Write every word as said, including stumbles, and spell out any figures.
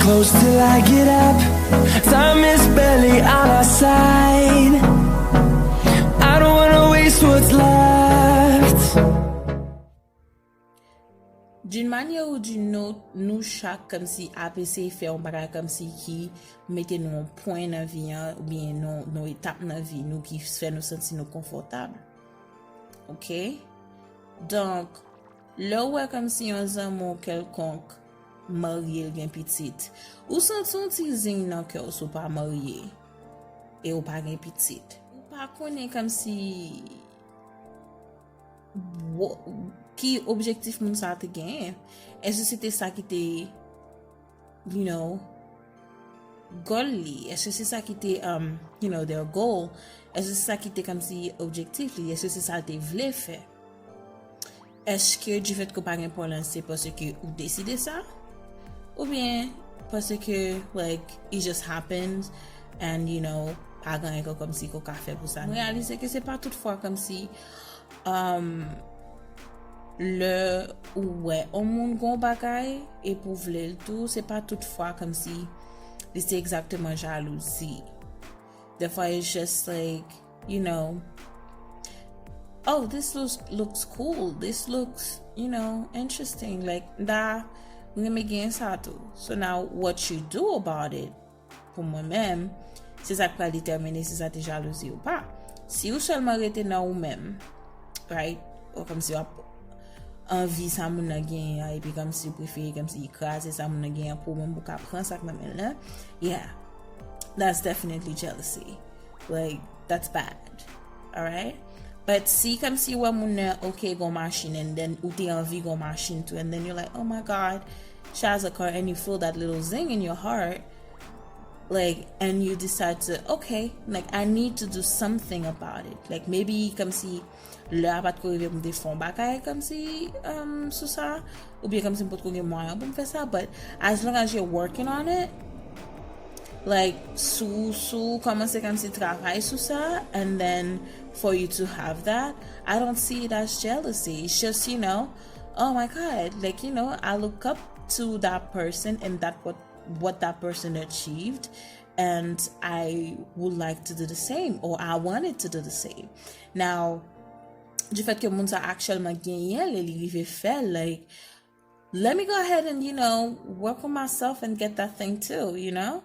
Close till I get up. Time is barely on our side. I don't wanna waste what's left. D'une manière ou d'une autre, nou chak kòmsi ap eseye fè yon bagay kòmsi ki mete nou yon pwen nan vi an, oubyen nou, nou etap nan vi nou ki fè nou santi nou konfòtab. Ok? Donk, lè w wè kòmsi yon zanmi w kèlkonk marye, l gen pitit, ou santi yon ti zing nan kè w si w pa marye e ou pa gen pitit. Ou pa konnen kòmsi ki objektif moun sa te genyen. Èske se te sa ki te, you know, goal li? Èske se sa ki te, um, you know, their goal? Èske se sa ki te kòmsi objektif li? Èske se sa l te vle fè? Èske du fait ke w pa gen pwoblèm se paske ou deside sa? Oubyen paske, like, it just happens and, you know, pa gen anyen kòmsi ke w ka fè pou sa? M reyalize ke se pa tout fwa kòmsi um, lè ou wè yon moun gon bagay epi w vle l tou, se pa tout fwa kòmsi li se egzakteman jalouzi. Dèfwa it's just like, you know, oh, this looks, looks cool, this looks, you know, interesting, like, m ta renmen gen sa tou. So now what you do about it? Pou mwen menm, se sa k pral detèmine si sa te jalouzi ou pa. Si ou sèlman rete nan ou menm, right? Ou kòmsi w ap anvi sa moun nan genyen an, epi kòmsi ou prefere kòmsi kraze sa moun nan genyen an pou ou menm pou w ka pran sa k nan men l lan, yeah, that's definitely jealousy. Like, that's bad. Alright? But si kòmsi ou wè moun nan, ok, gon machin, and then ou te anvi gon machin tou, and then you're like, oh my God, she has a car, and you feel that little zing in your heart, like, and you decide to, okay, like, I need to do something about it. Like, maybe kòmsi lè a pa t ko rive pou m te fè yon bagay kòmsi, um, sou sa, oubyen kòmsi m potko gen mwayen pou m fè sa, but as long as you're working on it, like, si w, si w kòmanse kòmsi travay sou sa, and then for you to have that, I don't see it as jealousy. It's just, you know, oh my God, like, you know, I look up to that person and that what, what that person achieved, and I would like to do the same, or I wanted to do the same. Now, du fait ke moun sa aktyèlman genyen l, li rive fè l, like, let me go ahead and, you know, work on myself and get that thing too, you know?